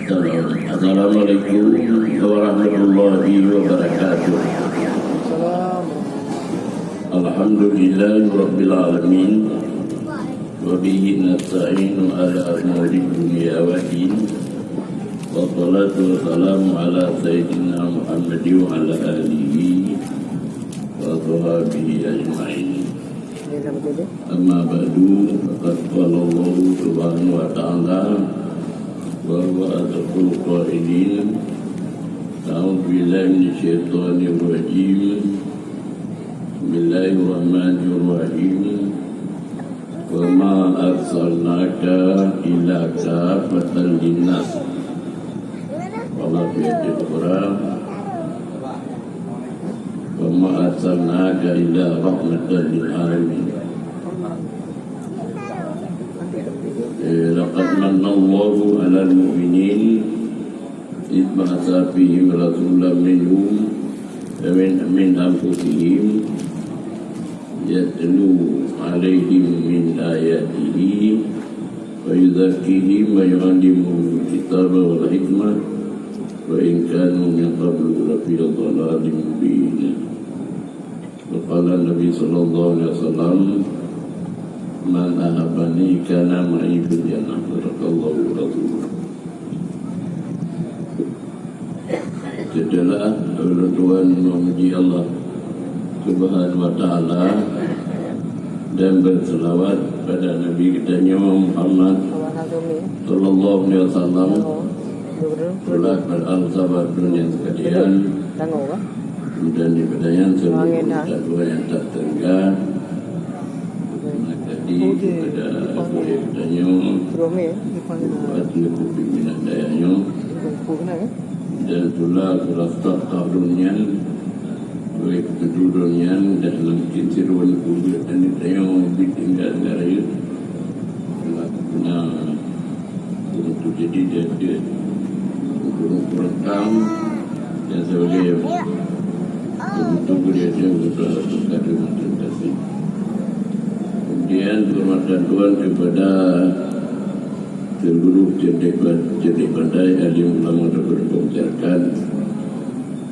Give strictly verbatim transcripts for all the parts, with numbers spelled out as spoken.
Assalamualaikum warahmatullahi wabarakatuh. Alhamdulillahirabbil alamin. Wa bihi nasta'inu ala umuri dunya waddin. Wassalatu wassalamu ala sayyidina Muhammadin wa ala alihi wa sahbihi ajma'in. Amma ba'du, faqad qala Allahu subhanahu wa ta'ala, wa huwa asdaqul qailin. A'udzu billahi minasyaitonir rajim. Bismillahirrahmanirrahim. Wa ma arsalnaka illa kaffatan linnas. Wa ma fi ayatin ukhra. Wa ma arsalnaka illa rahmatan lil alamin. Eh, laqad manna Allahu 'alal mu'minin idh ba'atsa fihim rasulan minhum, min, min anfusihim, yatlu 'alaihim min ayatihi wa yuzakkihim wa yu'allimuhumul kitaba wal hikmah wa in kanu min qablu lafi dhalalin mubin. Wa qala Nabi sallallahu alaihi wasallam, "Man ahabbani kana ma'i fil jannah." Sadaqallahu wa rasuluh. Setelah ulôn tuan memuji Allah Subhanahu wa Ta'ala dan berselawat pada Nabi kita nyoe Muhammad sallallahu alaihi wasallam, itulah para sahabat dunia sekalian, dan di pertanyaan seluruh ustaz yang tak terengah, maka di pada boleh bertanya buat lebih pimpinan dayahnya. Dan itulah rasa tahun nyan, oleh ketujuh nyan, dan mungkin seruan kulit dan ditanya lebih tinggal dengan raya. Nah, untuk jadi dia, dia kurang-kurang tam, dan saya boleh untuk dia, dia untuk kata terima kasih. Kemudian, penghormatan Tuhan kepada seluruh cerdik, cerdik pandai, alim ulama, tokoh-tokoh masyarakat,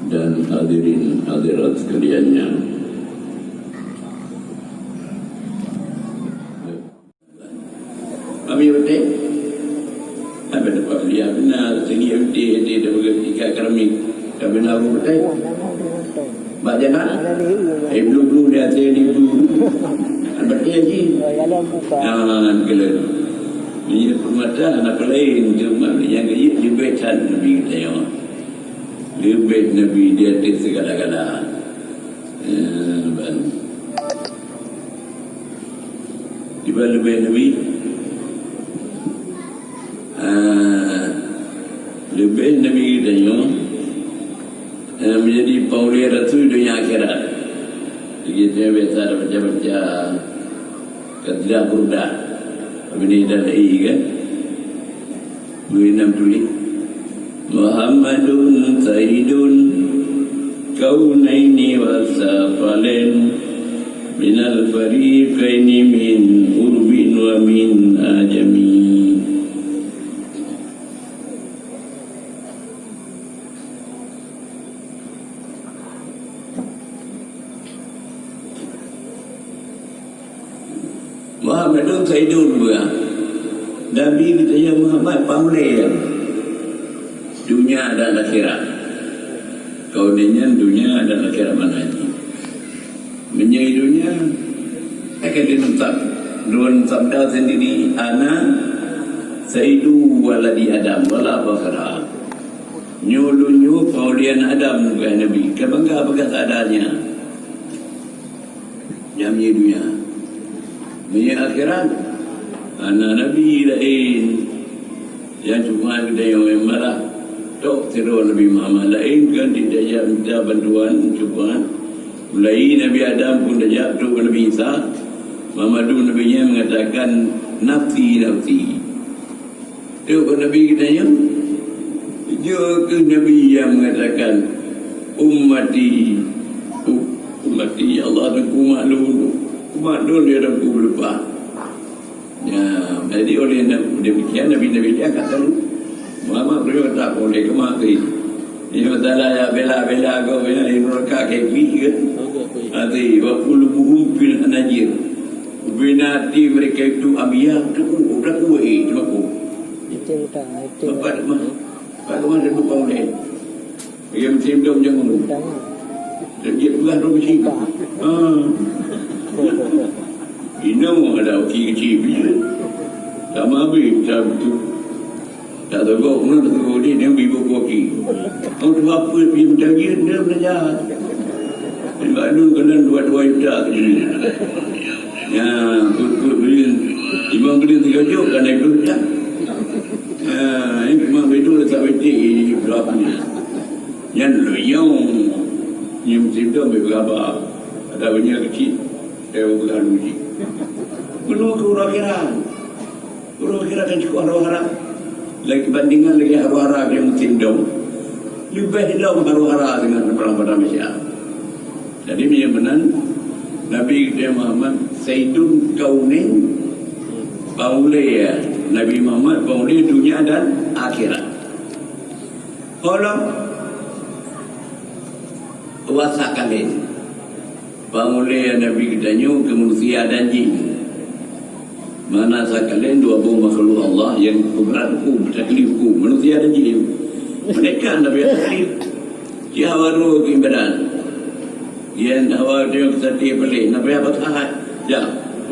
dan hadirin hadirat sekaliannya. Kami betul. Apa dapat dia benar, segi betul, dia dah begitu ikat kami. Kami nak betul. Bak jalan, eh, bulu-bulu di atas ni, bulu. Betul lagi. Ah, kena. Ini permata, anak lain, cuma yang kaya, lebih can Nabi kita, ya. Lebih Nabi di atas segala-gala. Eh, ban. Di bawah lebih Nabi. Ah, lebih Nabi kita nyoe, eh, menjadi paulé rasul dunia akhirat. Jadi, dia biasa ada baca-baca Qasidah Burdah. Apa ni, dah lagi kan? Dua enam tulis. Muhammadun sayyidul kaunaini wa tsaqalain, minal fariqaini min urbin wa min ajami. Muhammadun sayyidul wara. Nabi geutanyoe Muhammad paulé dunia dan akhirat. Kaunain nyan dunia dan akhirat mana jih. Meunyoe dunia, akan dineutap. Lôn sabda sendiri, "Ana sayyidu waladi Adam, wala fakhra." Nyoe lôn nyoe paulé Adam, bukan Nabi. Keu bangga peugah seadanya. Nyang di dunia. Meunyoe akhirat, hana nabi laén. Nyang cuma geutanyoe malah tok sidroe Nabi Muhammad laén, kan tidak jak minta bantuan, cuma mulai Nabi Adam pun tajak trok Nabi Isa. Muhammadun Nabi nyan mengatakan, "Nafsi, nafsi." Tengok Nabi kita nyoe. Jeuet keu Nabi nyang mengatakan, "Ummati, u-, ummati, ya Allah, Teungku, umat lôn, umat lôn, ya Teungku, beuleupah." Ya, jadi oleh na-, demikian Nabi-Nabi dia angkat tangan. Muhammad Peureulèe tak boleh keumaté. Ini masalah ya bela-bela kau ya, ini mereka kayak gini kan. Nanti, "Wa qulubuhum fil hanajir." Ubena hati mereka itu ambiya, tu, udah kuat, eh, cuma ku. Itu utang, itu Bapak rumah, Bapak rumah dia bukan boleh. Dia mesti dong jangan. Utang. Dan dia pegang dong mesti. Utang. Ah. Ini ada okey kecil bila. Sama habis, tak betul. Tak teugok pun, tak teugok dia, dia beri buku aki. Kau tu apa, pergi mencari dia, dia belajar. Dia kat dulu kena dua dua juta tu. Ya, tu, tu beli. Imam beli tiga juta, kan naik dua juta. Ya, ini cuma begitu, tak betik, ini berapa ni? Yang luyong. Yang mesti tu ambil berapa? Ada banyak kecil, saya berapa uji. Menurut orang kira. Ureueng akhirat nyang cukôp harôh-harah. Lagi bandingan lagèe harôh-harah nyang meuteumèe, leubeh lom harôh-harah deungon ureueng padang mahsyar. Jadi, meunyoe meunan, Nabi geutanyoe Muhammad, Saidul Kaunain, panghulèe, Nabi Muhammad, panghulèe dunia dan akhirat. Ho lom, was-sakalain. Panghulèe Nabi geutanyoe keu manusia dan jin. Mana sakalain dua boh makhluk Allah nyang peugöt hukôm, taklif hukôm, manusia dan jin. Mereka Nabi taklif. Dia hawa roh keu ibadat. Dia hawa dia kesati balik. Nabi apa sahat? Ya.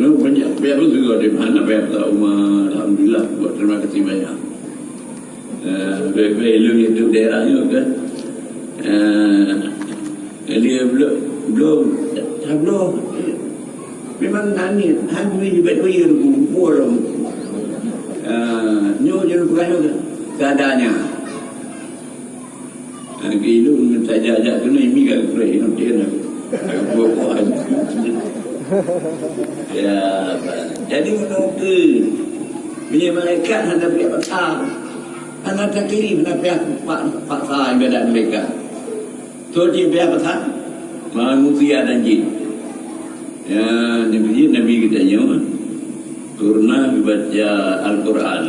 Lu banyak, biar lu juga di mana, biar tahu, alhamdulillah, buat terima kasih banyak. Eh, bèk-bèk ilôn hidup daerah nyoe kan. Eh, jadi, eh, belum, belum, tak belum. Memang nangis, hanya bèk-bèk ilôn kumpul. Eh, nyoe jadi bukan nyoe kan. Seadanya. Lagèe ilôn ngon tajak-jak keunoe, mi ka geupreh, nanti na. Buah-buahan. Ya, jadi meunurut keu, meunyoe malaikat hana piah paksa, hana takirim, hana piah pak-, paksa ibadat malaikat. Toh jipiah paksa? Manusia dan jin. Ya, Nabi, Nabi geutanyoe pernah geubaca Al-Quran.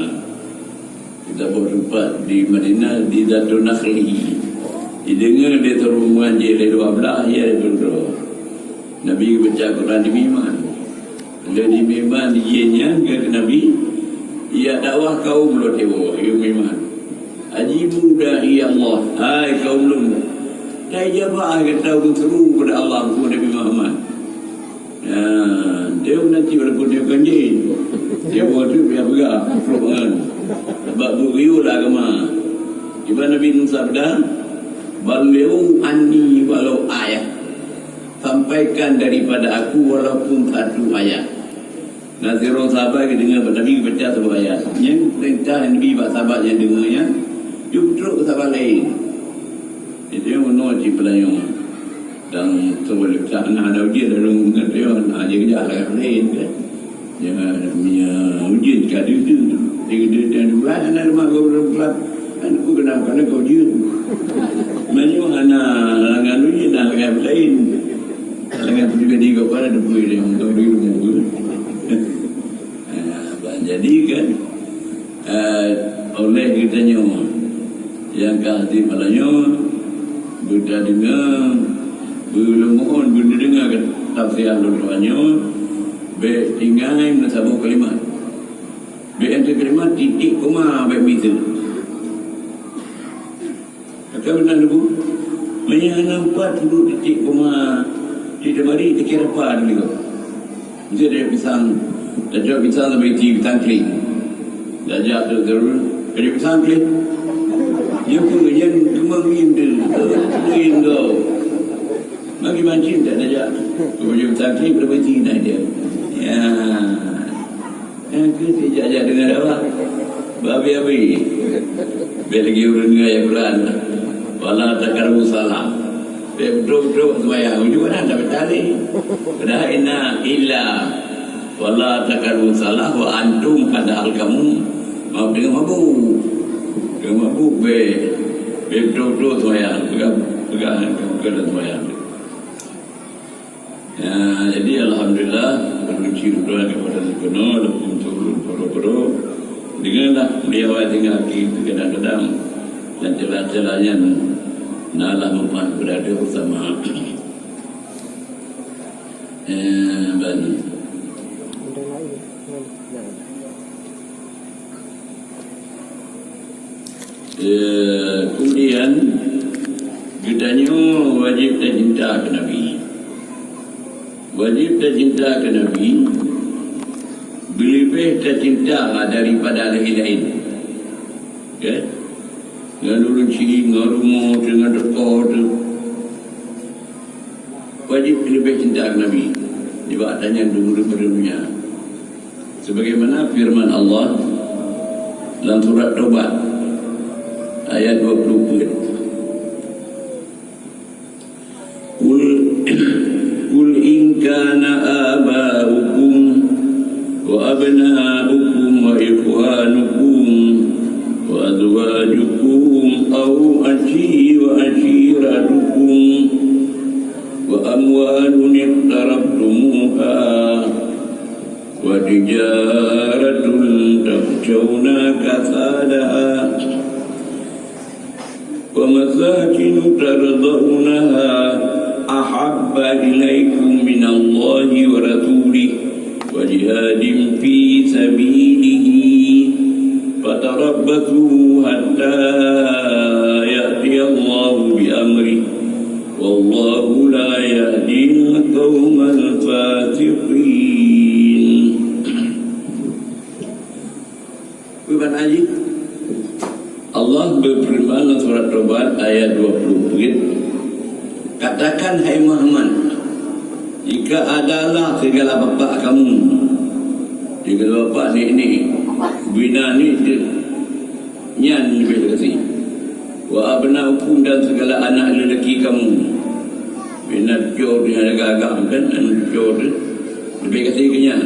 Di saboh teumpat di Madinah, di Zaitun Nakhli. Jideungoe lé rombongan jih lé dua blah, ya, lé droe. Nabi geubaca Quran di mimbar. Lé di mimbar, di jih nyan keu Nabi, ya dakwah kaum lôn tiwoe, di mimbar. "Ajibu da'i Allah, hai kaum lôn. Taijabah gata ureueng seuru keupada Allah," kheun Nabi Muhammad. Ya, dia nanti walaupun dia bukan jin. Dia bukan tu, dia pegang. Sebab beuyue lah agama. Iban Nabi Musa peugah, "Ballighu anni walau ayah." Sampaikan daripada aku walaupun satu ayat. Nah, sidroe sahabat geudeungoe bak Nabi geubaca saboh ayat. Nyan peurintah Nabi bak sahabat nyang deungoe nyan, jeuet trok keu sahabat laén. Itu nyang meunoe cit peulanyong. Dan seubelum na, na ujeuen, lalu ngon dia, na, dia keujak lagèe laén, kan. Jangan, ya, ujeuen ka deuh-deuh. Dia, dia, dia, dia, dia, dia, dia, dia, dia, kan, aku kenal, kan, kau ujeuen. Meunyoe hana langan ujeuen, na lagèe laén. Langan pribadi kau, kan, ada bui dia, untuk di rumah tu. Ah, jadi, kan, eh, oleh geutanyoe nyang ka hati malam nyoe, beutadeungoe, beuleumohon, beutadeungoe tafsir lôn nyoe, bèk tinggai meusaboh kalimat. Bèk enteuk kalimat titik koma bèk mita. Ka meunan, Bu. Meunyoe hana empat puluh titik koma, di lemari, dikira apa dulu? Mesti ada pisang, ada pisang sampai di pisang kling. Dah jak tu terus, ada pisang kling. Dia pun, dia cuma main tu. Main tu. Bagi mancing tak ada jak. Kemudian pisang kling, berapa tinggi nak dia? Ya. Nyang keu sijak-jak deungon awak. Babi-abi. Bèk lagèe ureueng nyoe ayat Quran. "Wala taqrabu shalah." Bèk beutôi-beutôi seumayang. Ujoe na tabeutalé. Padahai inna illa wala taqrabu shalah wa antum qad alkamu. Mau deungon mabuk. Deungon mabuk bèk. Bèk beutôi-beutôi seumayang. Peugah, peugah, peugah seumayang. Ya, jadi alhamdulillah, berhenti Tuhan kepada sempurna, walaupun turun poro-poro. Deungoe lah, beliau tinggai di kadang-kadang dan celah-celah nyan na lah manfaat kepada bersama. Eh, ban. Eh, kemudian, geutanyoe wajib tacinta keu Nabi. Wajib tacinta keu Nabi, beuleubeh tacinta daripada laén-laén. Oke? Ngon ureueng chik, ngon rumoh teuh, ngon teuko teuh. Wajib leubeh cinta keu Nabi nibak tanyan dum ureueng bak donya. Sebagaimana firman Allah lam surat Taubat ayat dua puluh peuet. Qul, qul in kana aba'ukum wa abna'ukum wa ikhwanukum wa azwajukum aw ashi-, wa ashiratukum wa amwalun iqtaraftumuha wa tijaratun takhshawna kasadaha wa masakinu tardawnaha ahabba ilaikum minallahi wa rasulih wa jihadin fi sabilihi fatarabbasu hatta ya'tiyallahu bi amrih wallahu la yahdil qaumal fasiqin. Bukan lagi. Allah berfirman dalam surat Taubat ayat dua puluh peuet, "Katakan, hai Muhammad, jika adalah segala bapak kamu, segala bapak nenek, bina ni nyan lebih kasih. Wa abna'ukum dan segala anak lelaki kamu, bina cor yang agak-agak kan, anak cor tu, lebih kasih ke nyan."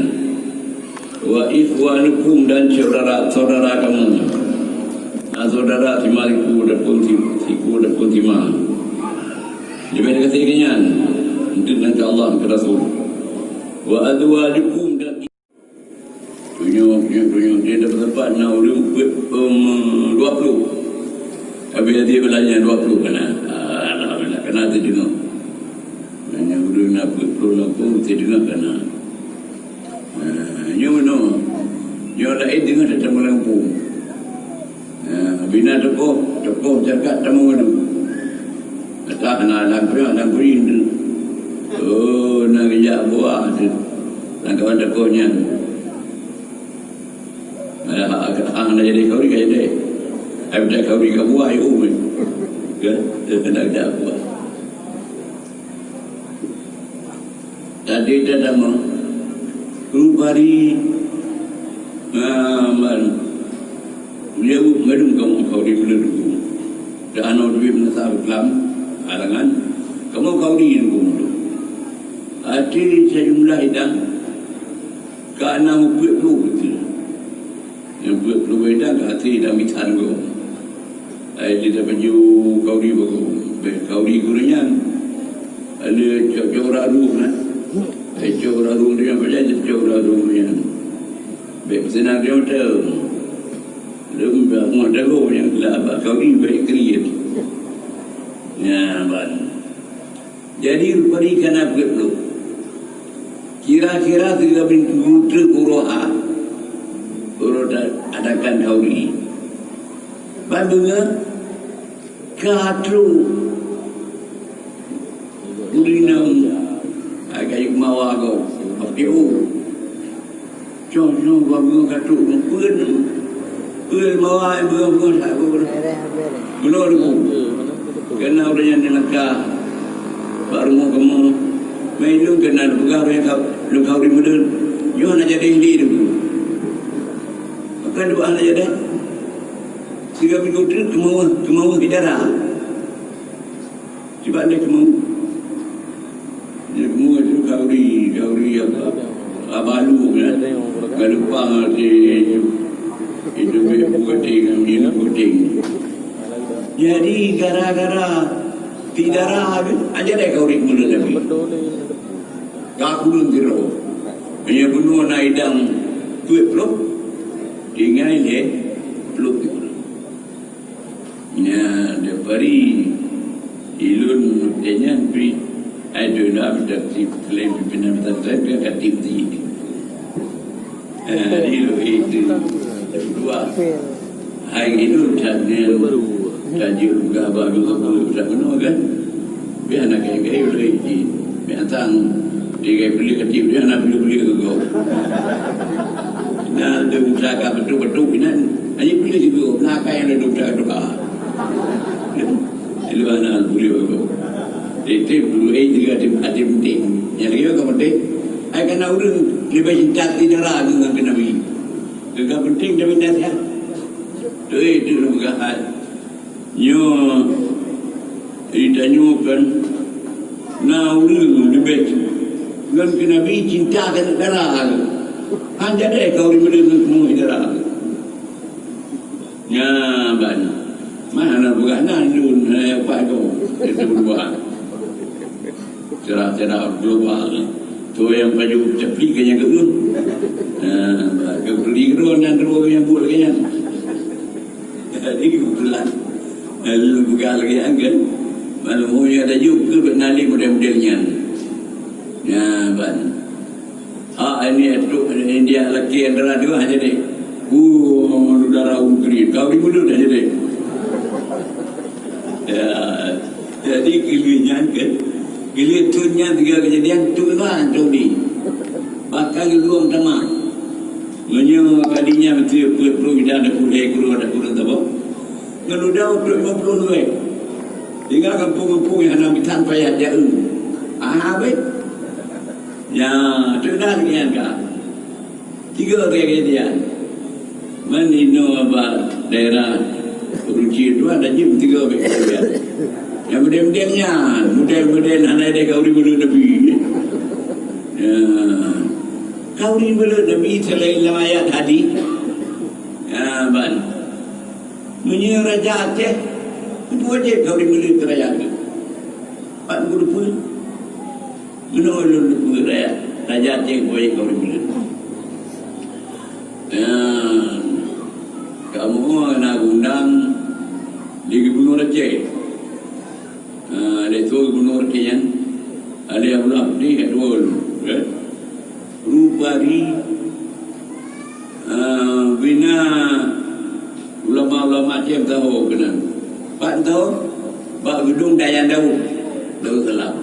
Wa ikhwanukum dan saudara-saudara kamu. Nah, saudara sima siku ataupun si-, siku ataupun sima. Lebih dekat sikit nyan. Untuk nan keu Allah, keu Rasul. Wa azwajukum dan tunyok, tunyok, tunyok. Dia dapat-dapat na ureueng peuet, em, dua puluh. Habis dia belanja dua puluh kana. Ah, alhamdulillah, kana tu tengok. Hanya ureueng na peuet puluh lampung, mesti tengok kana. Ha, nyoe meunoe. Nyoe laén deungon that tamong lam gampông. Ha, bina tokoh, tokoh zakat tamong adu. Ata hana lam keureung, lam keureung tu. Oh, na geujak buah tu. Lam kawan tokoh nyan. Ha, ha, ha, na jadi khauri ka jadi. Hai, beda khauri ka buah, ya, oh, kan? Dia kena geujak buah. Tadi dah damang. Rupari, ah, man. Dia mandum kamoe khauri buleuen tu. Dah hana duit meunasah Islam, halangan. Kamoe khauri tu. Até sejumlah idang, ka na peuet ploh beutôi. Nyang peuet ploh idang ka até idang bisan gob. Ai, di tapaju khauri bagoe. Bèk khauri gurèe nyan. Ada cok-cok ureueng na. Ai, cok ureueng nyan, pajan cok ureueng nyan. Bèk peuseunang dia mata. Lom bak muat dagoe nyang lah bak khauri bèk kriet. Nyan ban. Jadi, rupari kana peuet ploh. Kira-kira sigoe bin peuet ploh uroe ha. Uroe da-, adakan khauri. Ban beungoh ka trok. Ureueng inong, ai, kayèe meuawa gob. Oke, oh. Cong-cong bak bumoe ka trok peuet. Peuet meuawa, bumoe-bumoe that peuet. Bunoe Teungku. Keunan ureueng nyan neulangkah bak rumoh kamoe. Meuilôn keunan peugah ureueng nyan ka, lôn khauri meulôn. Nyoe hana jadi lé Teungku. Maka dua hana jadi. Sigoe minggu teuk keumeuah, keumeuah bidara. Sibak lé keumeuah. Lé keumeuah tu khauri, khauri apa? Abalu, ya. Galupang hati itu. Itu bèk puting, dia puting. Jadi, gara-gara tidak ada, aja deh khauri mula lagi. Ka kurun tiro. Hanya bunoe na idang peuet ploh. Tinggai lhèe ploh ureueng. Nyan, daripada ilôn nyan pih, ai dua belas, selain pimpinan pesantren, kan katim di. Eh, di lu itu. Dua. Hai ilôn that nyan, tajak peugah bak geuh, tak keunoe kan? Biar aneuk gaya-gaya ulèe jih. Biar tang, dia gaya beli kecil, dia nak beli-beli ke kau. Nah, dia usaha betul-betul, inan. Hanya beli juga, nak kaya dia usaha tu, ah. Di luar nak beli ke kau. Titip dulu, eh, juga ada, ada penting. Yang lagi apa penting? Ai, kena ureueng leubeh cinta hati dara dengan ke Nabi. Gagah penting tapi nasihat. Tu, eh, tu peugah hai. Nyoe, di tanyoe kan na ureueng leubeh ngon keu Nabi cinta keu dara. Han jadeh ka ureueng meudeuh ngon keu dara. Nya ban. Mana peugah na lôn, eh, apa tu? Itu dua. Cerah-cerah global. Tu nyang pajoh teupli keu nyang keu. Nah, keu peuli keudroe nan dua nyang buet lagèe nyan. Jadi keubeutulan. Lalu peugah lagèe nyan kan. Malam nyoe ada juga bak nalih model-model nyan. Nah, ban. Ha, ini tu India laki antara dua aja deh. Uh, udara ungkri. Kau di mulut aja deh. Ya, jadi keu lheueh nyan kan, keu lheueh thôn nyan tiga kejadian, thôn laén thôn di. Bahkan geuluwang tamah. Meunyoe kali nyan beutôi peuet ploh dan ada puluh ekor, ada puluh tabo. Ngon udang peuet lima puluh lewat. Tinggal kampung-kampung nyang hana bisan payah jaeu. Ah, habéh. Ya, thôn laén nyan ka. Tiga kejadian. Man inoe bak daerah Ruci tu ada jeuem tiga kejadian. Nyang model-model nyan, model-model hana ada khauri buleuen Nabi. Ya. Khauri buleuen Nabi selain lam ayat hadis. Ya, ban. Meunyoe Raja Aceh, itu wajéb khauri buleuen keu rakyat. Pat guru pun. Meunoe lôn teupeue rakyat, Raja Aceh boh khauri buleuen. Dan kamoe na geuundang di Gubernur Aceh. Ah, lé tu Gubernur Aceh nyan, Ali Abdullah Putih kat dua, kan? Rupari Ah, bina ulama-ulama Aceh tahu keunan. Pat tahu, bak Geudong Dayang Daud, Darussalam.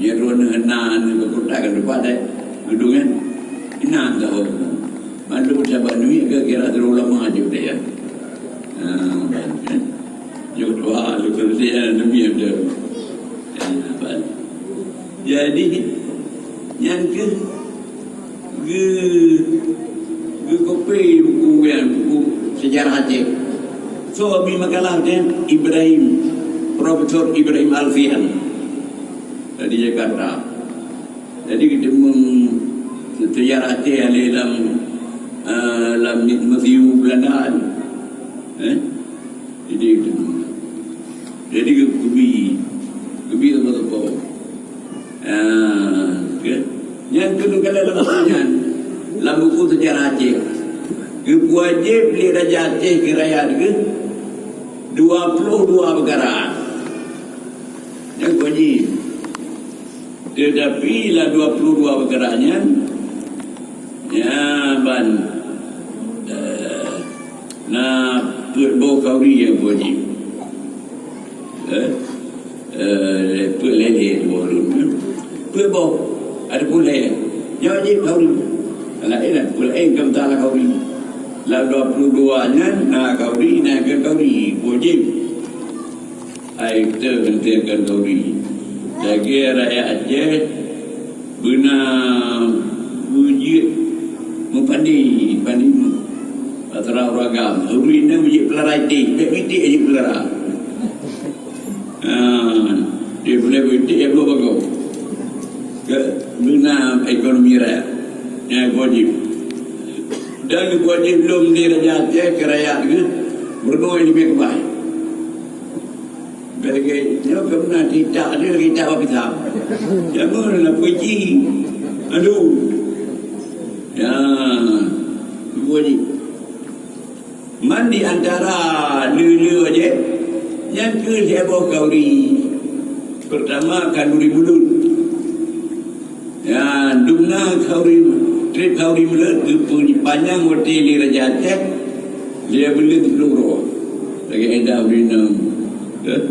Nyan droeneuh na, na keukutai kan, lupa deh. Geudong kan? Inan tahu. Mandum saban nui ke kira ulama Aceh deh ya. Ah, kan? Jok dua, lu kerja demi ada. Ah, ban. Jadi, nyan keuh geu-, geukopi buku nyan, buku sejarah Aceh. So, mi makalah nyan Ibrahim, Profesor Ibrahim Alfian dari Jakarta. Jadi, geuteumeung sejarah Aceh lé lam, eh, lam museum Belanda. Eh? Jadi, geuteumeung. Jadi, geubi, geubi teupeu-teupeu. Ah, ke? Nyan keuneuk kala lam buku nyan, lam buku sejarah Aceh. Geupeuwajéb lé Raja Aceh keu rakyat geuh dua puluh dua peukara. Nyan wajéb. Teutapi lam dua puluh dua peukara nyan, ya, ban, eh, na peuet boh khauri nyang wajéb. Eh? Eh, peuet lhèe-lhèe dua lôn. Peuet boh. Ada peuet lhèe. Nyoe jih khauri. Laén ada peuet lhèe, ka meusalah khauri. Lam dua puluh dua nyan na khauri, na keu khauri. Wajéb. Hai, kita hentikan khauri. Lagèe rakyat Aceh, beuna beujeuet meupandi, pandi atra ureueng agam. Ureueng inong beujeuet peulara iték, bèk iték jeuet peulara. Ah, dia boleh iték ya dua bagoe. Ke beuna ekonomi rakyat. Ya, wajéb. Dan wajéb lom di Raja Aceh keu rakyat geuh, beureunoe leubeh keubah. Lagèe nyoe keunan titah dia, titah bak pisang. Jangan lah puji. Aduh. Ya, ibu haji. Di antara le-le wajéb, nyan keuh lhèe boh khanduri. Peurtama, khanduri mulod. Ya, dumna khanduri, trép khanduri mulod geupeupanyang watèe lé Raja Aceh, lhèe buleuen siplôh uroe. Lagèe eda ureueng inong. Eh?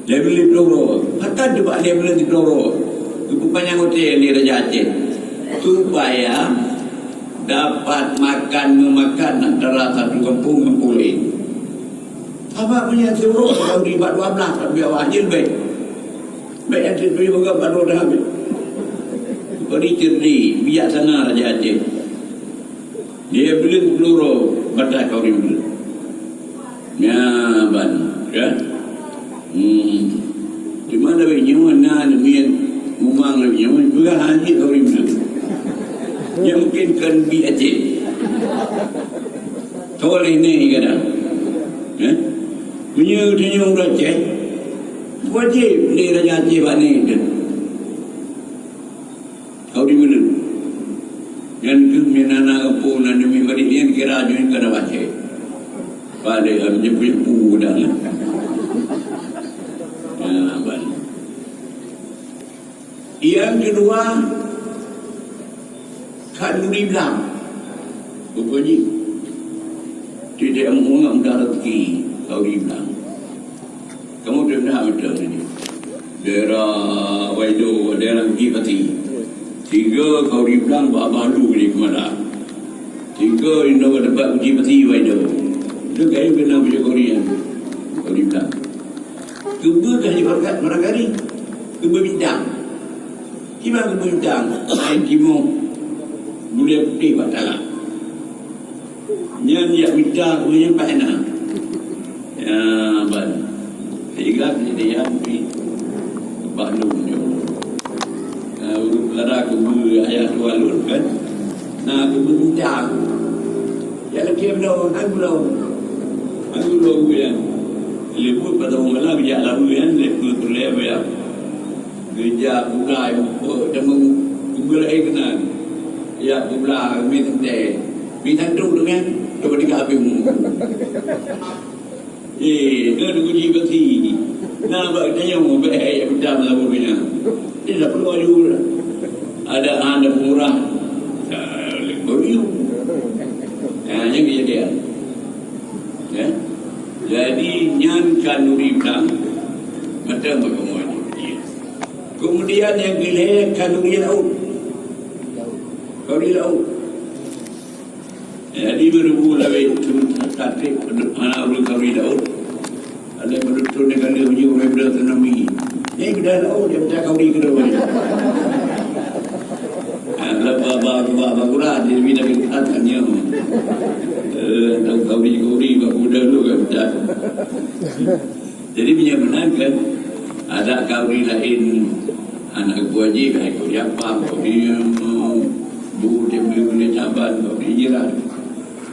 Lhèe buleuen siplôh uroe. Pakon teubak lhèe buleuen siplôh uroe? Geupeupanyang watèe lé Raja Aceh. Supaya dapat makan meumakan antara satu gampông ngon gampông laén. Sabab meunyoe siuroe khanduri bak dua blaih, tapi awak jeuet bèk. Bèk nyang teupeu peugah bak dua blaih habéh. Bari cerdik, bijaksana Raja Aceh. Lhèe buleuen siplôh uroe batas khanduri mulod. Nyan ban, kan? Hmm. Cuma lawét nyoe na neumien mumang lawét nyoe, peugah hana jeuet khanduri mulod. Nyan mungken kon bi Aceh. Tho lé nè kadang. Eh? Meunyoe tanyoe ureueng Aceh, wajéb lé Raja Aceh bak nè teuh. Khanduri mulod. Nyan keuh meunan na gampông na neumien bari nyan kira jih ka na Aceh. Padahai nyan punya pu dah. Ya, ban. Nyang keudua, khanduri blang. Buku jih. Tidak menganggap darah tinggi, khanduri blang. Kamoe teuh na meuteumèe nyoe. Daerah Waido, daerah Bukit Pati. Tiga khanduri blang bak Abah Lu di Keumada. Tiga inong ka dapat Bukit Pati, Waido. Itu kayu kena bujur khanduri nyan. Khanduri blang. Keubeue ka jibarangkat, barangkali. Keubeue bintang. Kiban keubeue bintang. Laén timoh. Buleuen putéh bak talam. Nyan jak mita keu nyan bak na. Ya, ban. Sehingga kejadian di Bandung nyoe. Ya, ureueng peugara keubeue ayah tuha lôn kan. Na keubeue mita. Ya, lagi bloe, na bloe. Na bloe keubeue nyan. Lé buet pada ureueng malam jak laweue nyan, lé peue tulèe ya. Geujak gulai, muphom, teuma gula eh keunan. Ya, gula, mi teuntèe. Mi tantu tu kan, cuba tiga habis mu. Eh, dia tu kunci besi. Nah, bak tanya mu, bek eh, ya, pecah lah bukunya. Dia dah perlu aju. Ada anak murah. Dah, lima ribu. Nah, yang dia dia. Ya. Jadi, nyan khanduri blang, mata meukamoe. Kemudian nyang keulhèe khanduri laôt. Khanduri laôt. Jadi, meureubu lawét tu tatrép hana ureueng khanduri laôt. Ada meureubu tu negara uji ureueng beudoh tsunami. Nyang beudoh laôt, dia minta khanduri keudroe. Ah, lepas ba, ba, ba, ba, gura, dia minta minta tanya. Eh, tahu khanduri, khanduri, bak muda dulu kan, minta. Jadi, meunyoe meunan kan, ada khanduri laén, hana wajéb, hai khanduri apa, khanduri, eh, bu, dia boleh guna caban, khanduri jiran.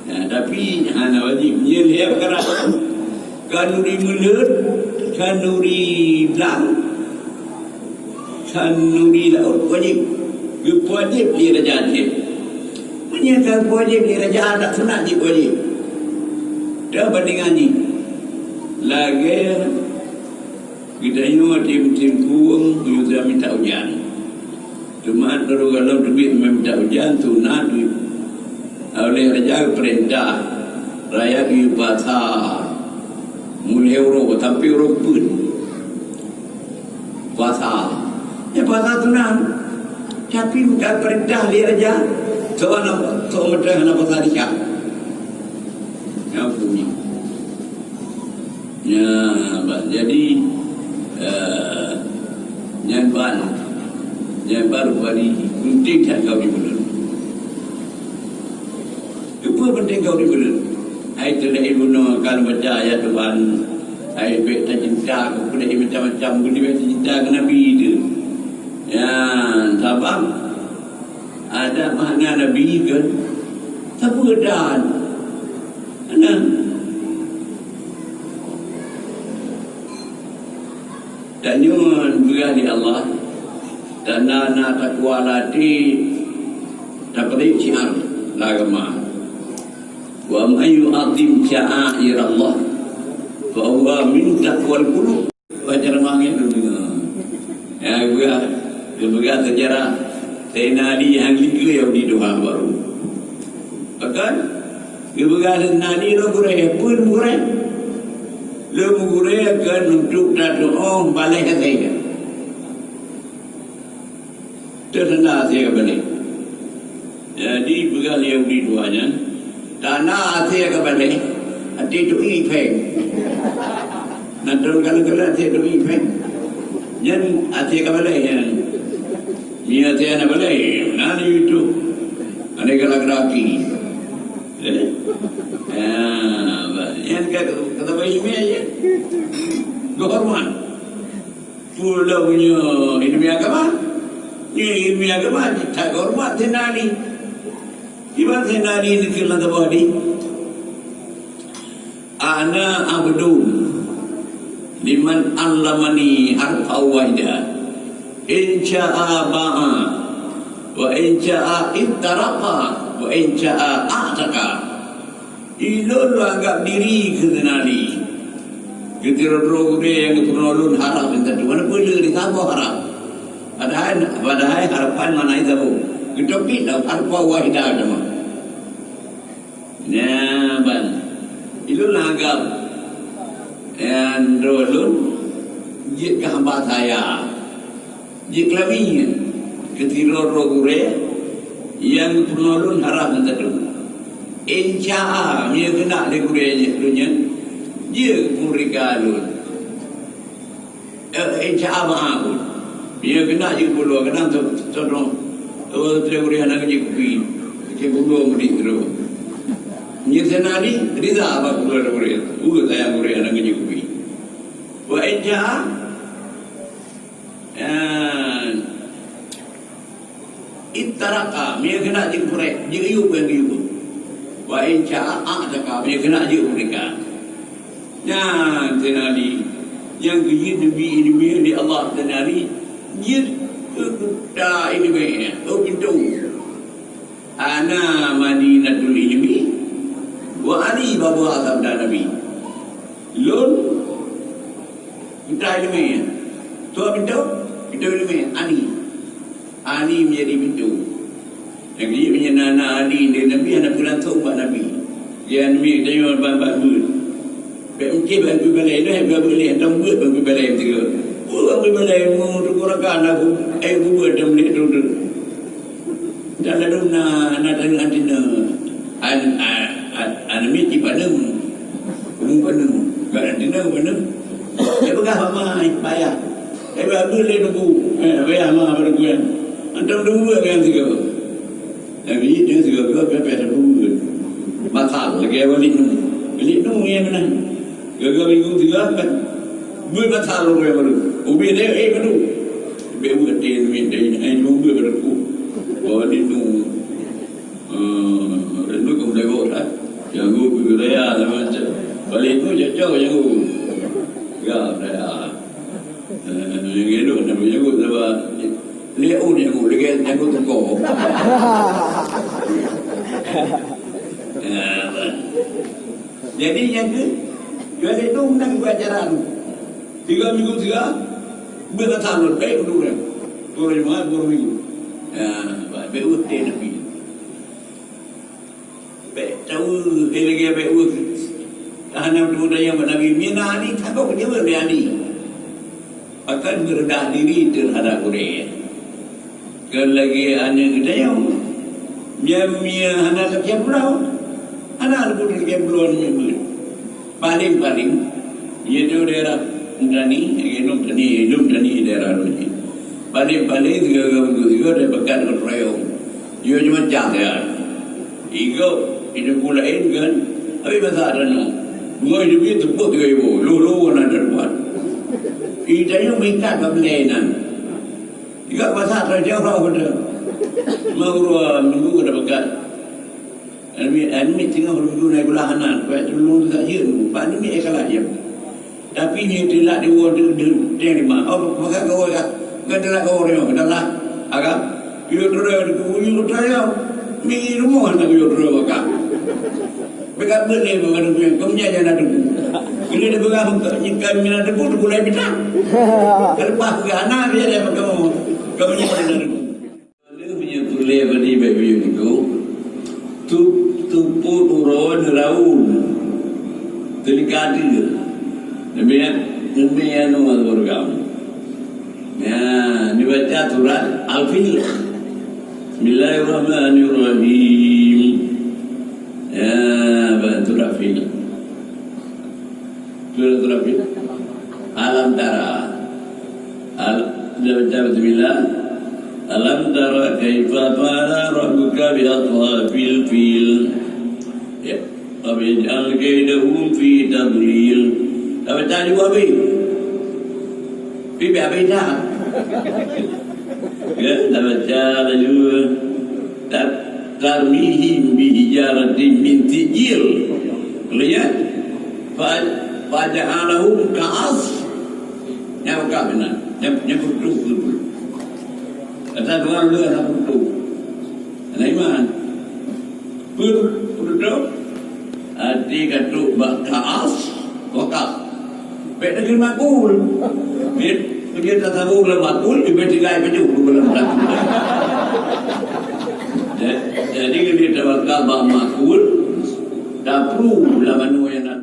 Nah, tapi hana wajéb. Nyan lhèe peukara. Khanduri mulod, khanduri blang, khanduri laôt wajéb. Geupeuwajéb lé Raja Aceh. Meunyoe ka geupeuwajéb lé Raja, tak sunat jih wajéb. Dah bandingan jih. Lagèe geutanyoe tim-tim kuweueng, meunyoe mita ujan. Teuma droe gohlom teubiet mita ujan, sunat jih. Oleh Raja geupeurintah, rakyat geuyue puasa mulai uroe sampai uroe peuet. Puasa. Ya, puasa sunat. Tapi bukan perintah dia raja. Soal apa? Soal macam mana puasa dia? Ya, bunyi. Ya, ba-, jadi, eh, nyan ban, nyan baru bari penting that kau di bulan. Cuba penting kau di bulan. Hai, teulah ibu no, kalau baca ayat Tuhan, hai, bèk tacinta, keu peue macam-macam, bèk tacinta keu Nabi tu. Ya, sabab ada makna Nabi kan? Sapeue dan? Nah. Tanyoe peugah lé Allah, tanda na takwa lati tapeureuet syiar agama. Wa man yu'azzim sya'airallah fa huwa min taqwal qulub. Baca ramah nyan dulu. Ya, geupeugah, geupeugah sejarah Saidina Ali nyang likeu Yahudi tuha baru. Bahkan, geupeugah Saidina Ali lôn gurée, peue lôn gurée? Lôn gurée keu untuk tatuoh baleh asée. Teuh tanda asée ka baleh. Jadi, peugah lé Yahudi tuha nyan, tanda asée ka baleh, até teuieng péng. Na tron kalon-kalon até teuieng péng. Nyan asée ka baleh nyan. Nyan asée hana baleh, na di YouTube. Hana galak laki. Eh? Ya, ba-, nyan ka, ka tabah ileumèe je. Geuhoreumat. Peue lom nyoe ileumèe agama? Nyoe ileumèe agama, that geuhoreumat Saidina Ali. Kiban Saidina Ali neukheun lam saboh hadih, "Ana abdun liman allamani harfan wahida. In sya'a ba'a, wa in sya'a ittaraqa, wa in sya'a a'taqa." Ilôn lôn anggab diri keu Saidina Ali. Keu sidroe-droe gurée nyang geupeurunoe lôn harab mantong. Mana peue lé saboh harab? Padahai, padahai harfan makna saboh. Geutôb pih lam harfan wahida teuma. Nyan ban. Ilôn lôn anggab, eh, droe lôn jeuet keu hamba sahaya. Jeuet keu lami nyan, keu sidroe-droe gurée nyang geupeurunoe lôn harab mantong. In sya'a, meunyoe geunak lé gurée lôn nyan, jeuet keu meureuka lôn. Eh, in sya'a ba'a. Meunyoe geunak jeuet keu lôn, kadang so-, so-, so-, gurée hana geujeuet kupi. Cit keu lôn murit droe. Meunyoe Saidina Ali, ridha bak gurée, gurée. Ureuëng sayang gurée hana geujeuet kupi. Wa in sya'a, eh, ittaraqa, meunyoe geunak jeuet peurék, jeuet yub nyang geuyub. Wa in sya'a a'taqa, meunyoe geunak jeuet meurdeka. Nyan Saidina Ali, nyang geuyue neubi ileumèe lé Allah Saidina Ali, jeuet keu kuta ileumèe, keu pintoe. Ana madinatul ilmi, wa Ali babuha, sabda Nabi. Lôn kuta ileumèe. Soe pintoe? Pintoe ileumèe, Ali. Ali meunjadi pintoe. Lagèe meunyoe na, na Ali lé Nabi, hana peue langsông bak Nabi. Dia Nabi tanyoe ban-ban beuet. Bèk mungken ban beuet balèe, dah ban beuet lé, hantom beuet ban beuet balèe tiga. Oh, ban beuet balèe, mu tu kurang kan aku, eh, beuet dan beuet tu tu. Dan lalu na, na tengah dina. An, an, an, an, mi di panem. Kamu panem. Kat dina panem. Dia peugah mama, payah. Eh, bagus lé nunggu. Eh, payah ma baru gue. Hantom dua yang tiga. Nabi dia juga ke pepet dulu. Matal lagi awal itu. Beli tu yang mana? Gagal minggu tiga kan. Buat matal orang baru. Ubi dia, eh, baru. Bek buat dia ni, dia ni, eh, nunggu baru. Bawa dia tu. Eh, dia tu kau dah buat dah. Yang gua pergi raya sama macam. Balik tu jauh-jauh yang gua. Ya, raya. Eh, yang elok nak pergi jauh sebab Lé u nyang u, lagèe nyang u teuko. Ya, bah. Jadi, nyang keu, jual itu menang dua acara tu. Tiga minggu tiga, berkata lu, baik dulu dah. Turun Jumaat, turun Minggu. Ya, bah, baik u teh Nabi. Bèk tahu, eh, lagèe bèk weueh. Hana meuteumèe tanyong bak Nabi, mina Ali, takot jaweueb lé Ali. Bahkan meureudah diri teuhadap gurèe. Keu lagèe aneuk geutanyong, nyan mie hana lakèe pulo. Hana leubuet lakèe pulo nyan beuet. Paléng-paléng, ié daerah Tani, lagèe lôn Tani, lôn Tani daerah lôn nyan. Paléng-paléng, sigoe-goe, sigoe, sigoe, dia peugah deungon peurayong. Yue cuma cah saja. Igoe, itu pula laén kan. Habis masak tanyoe. Bunga hidup itu tepuk tiga ribu. Lu, lu, na ada buat. Ita nyoe mingkat bak belai nan. Igoe masak tanyoe jauh lah pada. Mau dua minggu kena pekat. Anu, anu, tengah dulu naik belah nan. Kuat dulu tak je. Pak ni, ni, eh, kalah je. Tapi nyoe teulat di woe de, de, de lima. Oh, maka kau ka, ka teulat kau nyoe, dah lah. Agam, yo terus, yo terus. Mi rumoh nak yo terus maka. Peugah beuneh bak manusia, kamu nyan nyang na debu. Bila dia peugah, "Kamu nyan na debu," debu lain bintang. Lepas ke anak dia, dia kamu, kamu nyan nyang na debu. Lalu punya pulai bani baik buyuh niku, tu, tupot uroe neuraun. Teulikat dia. Demikian, demikian anu, anu, Ya, dibaca surat Al-Fil. Bismillahirrahmanirrahim. Ya, baca surat Fil. Surat, surat Fil. Alam tara. Al-, dibaca bismillah. Alam tara kaifa fa'ala rabbuka bi ashabil fil. Ya. Alam yaj'al kaidahum fi tadlil. Dah baca juga habis. Tapi habis dah. Ya, dah baca laju. Tar-, tarmihim bi hijaratin min sijil. Lihat. Fa-, faja'alahum ka'as. Nyang ka beuna. Nyang, nyang beutôi. Kata dua le anak beutôi. Anak iman. Beutôi. Hati ka trok bak ka'as, wakaf. Bèk lagèe makul. Bèk, bèk tasawuf lam makul, bèk tinggai baju dalam makul. Ja-, jadi, bila tawakal bak makul, tapru lam anu nyang na